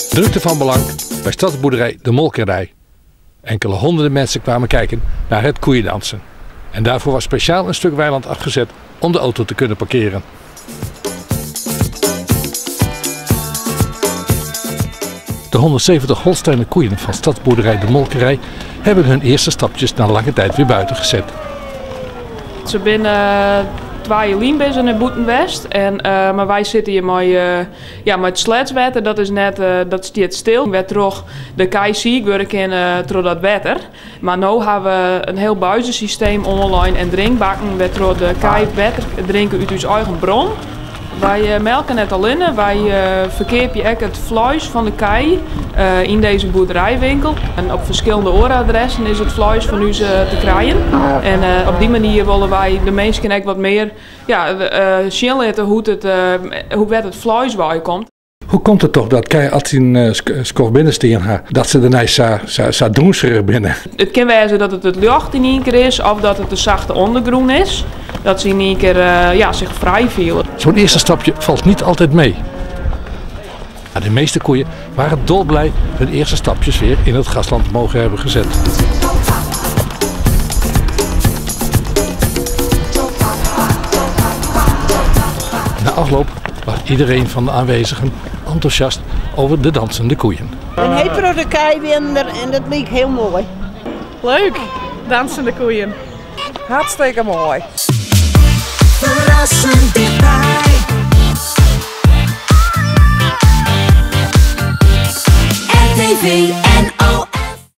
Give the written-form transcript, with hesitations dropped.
Drukte van belang bij stadsboerderij De Molkerij. Enkele honderden mensen kwamen kijken naar het koeiendansen. En daarvoor was speciaal een stuk weiland afgezet om de auto te kunnen parkeren. De 170 Holsteiner koeien van stadsboerderij De Molkerij hebben hun eerste stapjes na lange tijd weer buiten gezet. Se binne 2 jaar lyn binne se nei bûten west. En, mar wy sitte hjir ja, mei it sleatswetter, dat is net, dat stiet stil. Wêrtroch de kij siik wurde kinne troch dat wetter. Mar no ha we in hiel buizensysteem oanlein en drinkbakken, wêrtroch de kij wetter drinke út ús eigen bron. Wy melke net allinne, wy ferkeapje ek it fleis fan de kij yn dizze boerderijwinkel. En op ferskillende oare adressen is it fleis fan ús te krijen. En op dy manier wolle wy de minsken ek wat mear, ja, sjen litte wêr't it fleis wei komt. Hoe komt it toch dat kij altyd in skoft binnen stean ha, dat se dêrnei sa dûnserich binne? It kin wêze dat it it ljocht yn ien kear is of dat it de sachte ûndergrûn is. Dat se yn ien kear ja, sich frij fiele. Zo'n eerste stapje valt niet altijd mee. Maar de meeste koeien waren dolblij hun eerste stapjes weer in het grasland mogen hebben gezet. Na afloop was iedereen van de aanwezigen enthousiast over de dansende koeien. Een hele kij winnen en dat liep heel mooi. Leuk, dansende koeien. Hartstikke mooi. Verrassend dichtbij. RTV NOS.